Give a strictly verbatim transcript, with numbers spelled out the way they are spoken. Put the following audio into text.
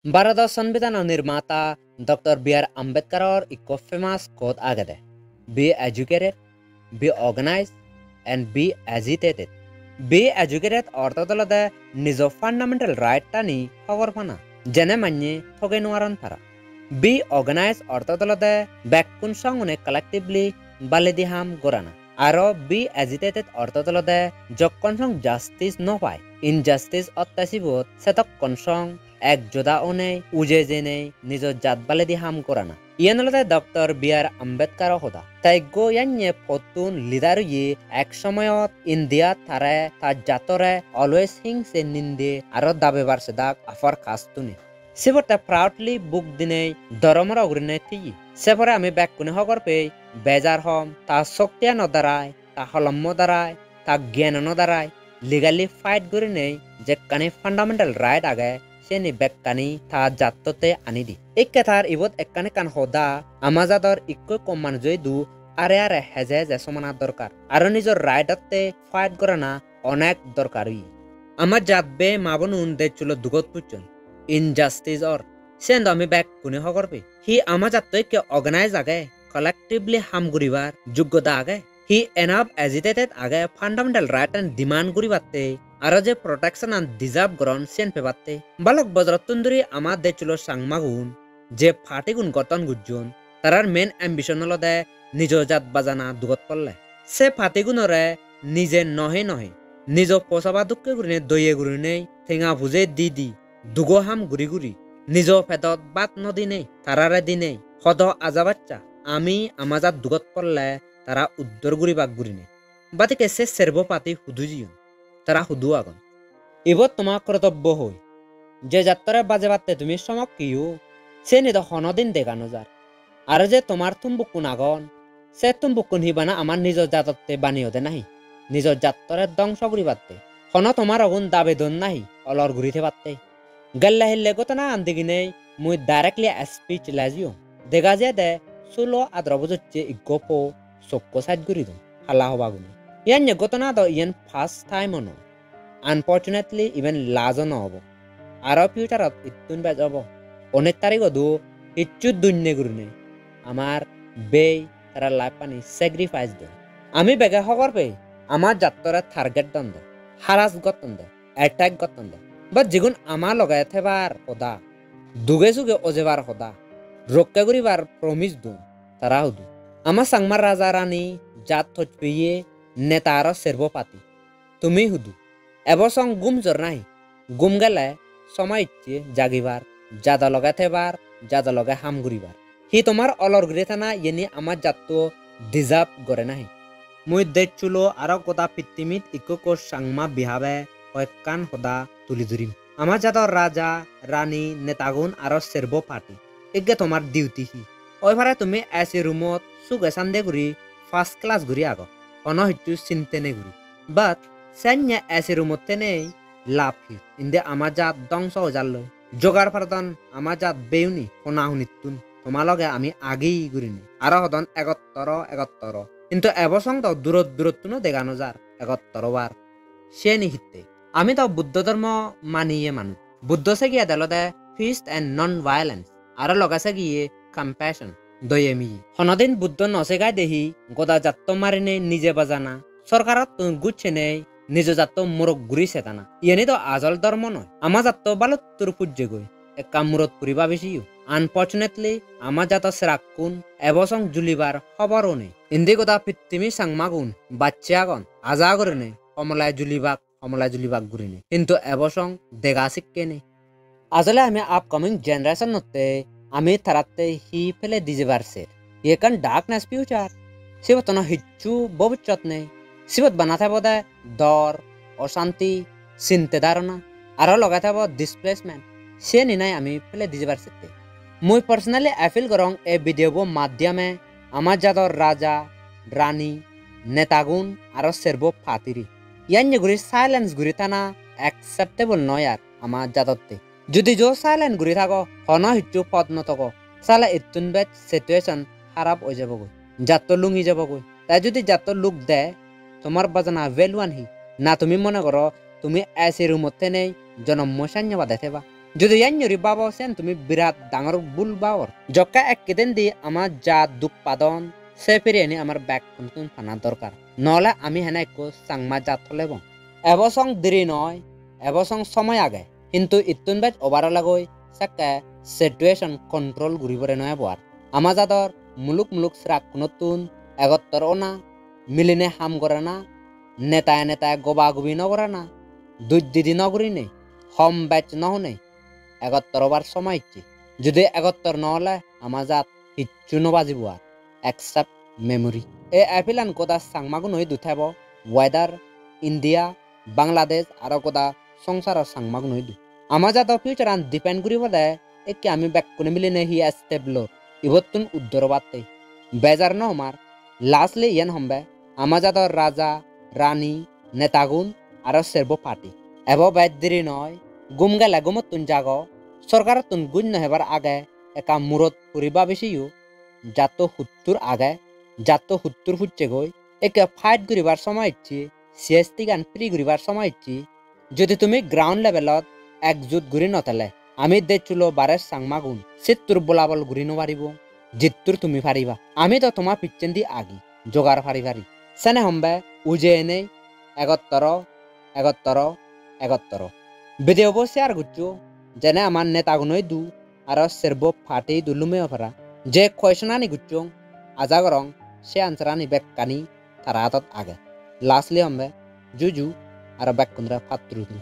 Bharodo Sanbidhano nirmata Doctor B R Ambedkaror ikko famous quote agede, "Be educated, be organized, and be agitated." Be educated ortho olode nijo fundamental right tani hobor pana, jene manye thoge nuaron para. Be organized ortho olode bekkun songune collectively baledi ham gorana. Aro be agitated ortho olode jokkon song justice no pai, injustice otte sibot, sedokkon song ekjoda onei, uje jenei nijo jat baledi ham gorana. Iyan olode Doctor B R Ambedkaro hoda. Te ekko yanye pottun leader oye ek somoyot India tare ta jattore always hingse ninde aro dabebar sedak upper caste-tune. Sibotte proudly buk dinei doromoro gurinei thiye. Se pore ami bekkune hogor pei bejar hom ta soktiyano darai, ta holommo darai, ta gyanano darai legally fight gurinei jekkani fundamental right age, siyeni bekkani ta jattotte ani di. Ikke tar ibot ekkan ekkan hoda, ama jador ikko ikko manujo idu are are heje heje somana dorkar. Aro nijor right-otte fight gorana onek dorkar oye. Ama jat bei ma bonun dejhulo dugot pucchon, injustice or, siyen do ami bekkune hogor pei. Hi ama jatto ikke organize age, collectively ham guribar juggoda age? Hi enough agitated age fundamental right-an demand guribatte, aro je protection-an deserve goron siyen pebatte? Balok bojorottun dhuri ama dejhulo Changmagun je party-gun goton gujjon, tarar main ambition olode nijo jat bajana dugot polle. Se party-gunore nije nohe nohe, nijo posaba dokke gurinei doye gurinei tenga puje di di, dugo ham guri guri, nijo pedot bhat no dinei, tarare dinei, hodo aja baccha, ami ama jat dugot polle tara uddor guribak gurinei. Badikke se serbo party hudu jeyon, tara hudu agon? Ibot toma kortobbo hoi? Je jattore bajebatte tumi somok hiyo, seni do honodin dega no jar. Aro je tomar tumbukkun agon, se tumbukkun hi bana amar nijo jadotte baneyode nahi? Nijo jattore dongso guribatte? Hono tomar ogun dabedon nahi olor guri thebatte? Gelle hille ghotona an deginei mui directly speechless oyong. Dega jiyede sulo adaro bojocche ikko po sokko side guri don, hala hobagune. Iyan ye ghotona do iyan first time o noi. Unfortunately, iben last o no obo. Aro future-ot ittun bej obo. Unis tarigo do hissu dunne gurine amar bei tara life-ani sacrifice don. Ami bege hobor pei ama jattore target don do, harass gotton do, attack gotton do. But jigun ama loge thebar hoda, duge suge ojebar hoda, rokke guribar promise don, tara hudu? Ama Changma raja rani, jat hoj peye, neta aro serbo party, tumi hudu? Ebo song gum jor nahi? Gum gele somoy icche jagibar, jado loge thebar, jado loge ham guribar. Hi tomar olor guri thana iyeni ama jatto deserve gore nahi? Mui dejhulo aro goda pittimit ikko ikko Changma bihabe hoyekkan hoda tuli dhurim. Ama jador raja, rani, netagun aro serbo party, ikke tomar duty hi? Oi pare tumi A C roomot suge sande guri first class guri ago, hono hissu sinte nei guri. But senne A C roomot thenei lab hi? Inde ama jat dongso oi jalloi. Jogar pardon ama jat beyuni hona hunittun, toma loge ami agi gurinei. Aro hodon egottoro, egottoro. Hintu ebo song do durot durottuno dega no jar egottoro obar. Siyeni hitte? Ami do Buddho dhormo maniye manuj. Buddho segiyede olode peace and non-violence. Aro loge segiye compassion, doye miye. Honodin Buddho no segai de hi goda jatto marinei nije bajana, sorkarottun guchenei nijo jatto morok guri sedana. Iyeni do ajol dhormo noi. Ama jatto baluttur pujjegoi, ekka murot puri babi siyo. Unfortunately, ama jado serakkun ebo song julibar hobor o nei. Indi goda pittimi Changmagun bacche agon, aja gurinei homole julibak, homole julibak gurinei. Hintu ebo song dega sikke nei. Ajole ami upcoming generation-otte ami taratte hi pele di jebar ser? Hi ekkan darkness future? Sibot hono hissu bobissot nei. Sibot bana thebo de dor, osanti, sinte dharona, aro loge thebo displacement. Siyeni nai ami pele di jebar sette. Mui personally appeal gorong ei video bo madhyame ama jador raja, rani, netagun aro serbo patiri. Yanye guri silence guri thana acceptable noi ar ama jadotte. Judi jo silent guri thago, hono hissu pod no togo, sale ittun bej situation harap oi jabogoi. Jatto lungi jabogoi. Te judi jatto luk de, tomar bajana value-an hi? Na tumi mone goro tumi A C room-ot thenei jonommo sannye bade theba? Jodi yan yori babo, sen tumi birat dangor bul babor. Jokke ekkedendi ama jat duk padon, se piriyeni amar bekkunottun pana dorkar. Nole ami hene ekko Changma jat holebong. Ebo song diri noi, ebo song somoy age. Hintu ittun bej over olegoi sekke situation control guribore no ebo ar. Ama jador muluk muluk serakkunottun egottor ona, miline ham gorana, netaye netaye goba gobi no gorana, duj didi no gurine, hom bej no hone, egottor obar somoy icche. Jodi egottor no ole ama jat hicchu no bajibo ar, except memory. Ei appeal an goda Changmaguno idu thebo, whether India, Bangladesh aro goda songsaro Changmaguno idu. Ama jado future an depend guribode ekke ami bekkune miline hi step lor, ibottun uddor obatte. Bejar no homar, lastly iyan hombe, ama jador raja, rani, netagun aro serbo party. Ebo bej diri noi, gum gele gumottun jago, sorkarottun guj no hebar age ekka murot puri babi seyo, jatto huttur age, jatto huttur pucchegoi, ekke fight guribar somoy icche, C S T gan free guribar somoy icche. Jodi tumi ground levelot ekjut guri no tele, ami dejhulo bare Changmagun sittur bolabol guri no paribo, jittur tumi pariba. Ami do toma picchendi agi, jogar pari pari. Sene hombe uje enei egottoro, egottoro, egottoro. Video bo share goccho, jene amar netaguno idu aro serbo party idu lumeyo para. Je question ani gocchong, aja gorong se answer ani bekkani tara atot age. Lastly hombe, juju aro bekkunore patturuturu.